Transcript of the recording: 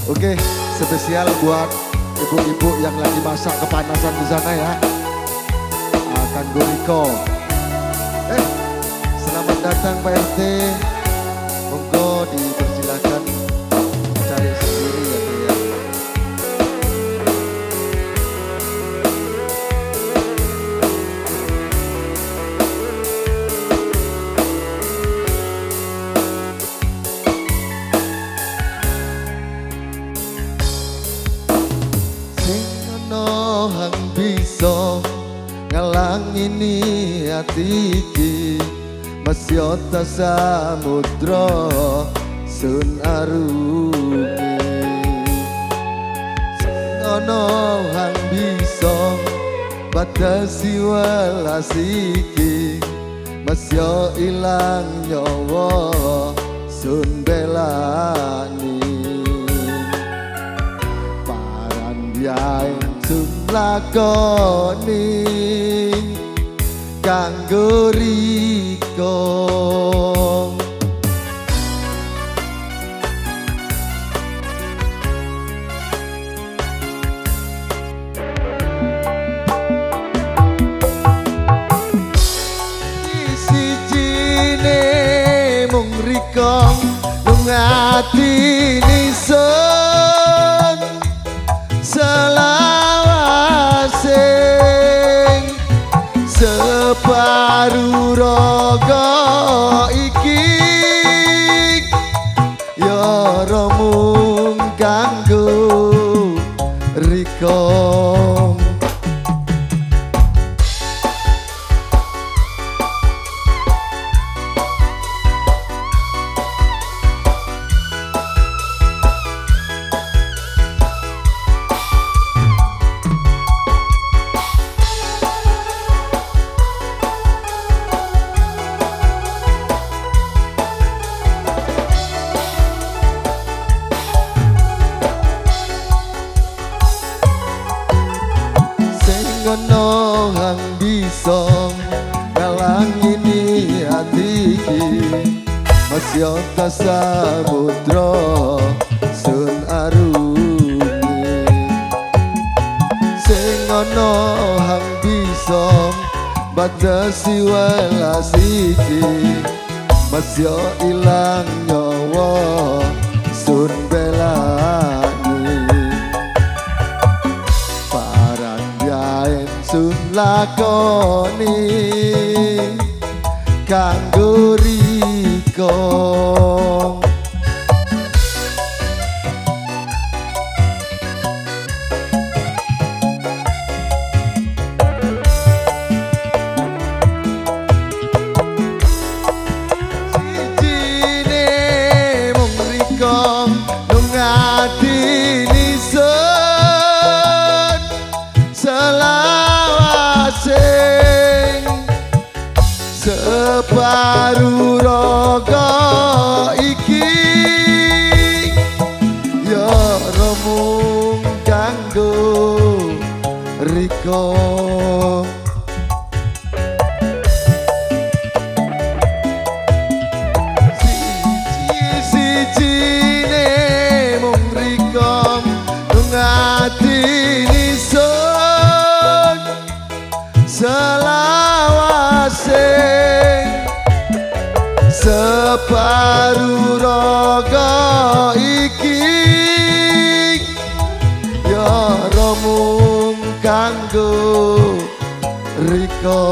Oke, spesial buat ibu-ibu yang lagi masak kepanasan di sana ya. Kanggo Riko. Selamat datang Pak RT. Monggo dipersilakan cari sendiri ya Bu ya. Sing ana hang bisa ngalangi niat iki, masih ta samudra sun arungi. Sing ana hang bisa batasi welas iki, masih ilang nyawa sun belani. Paran biaing sun lakoni kanggo Riko. Sijine mung Riko nung atine sun selawase separuh raga iki, ya mung kanggo Riko. Ono hang bisa ngalangi niat iki, masih ta samudra sun arungi. Sing ono hang bisa batasi welas iki, masih ilang nyawa sun belani. Sun lakoni kanggo Riko. Sijine mung Riko nung atine sun selawase separuh raga iki, ya mung kanggo Riko. Siji-sijine mung Riko nung atine sun selawase separuh raga iki, ya mung kanggo Riko.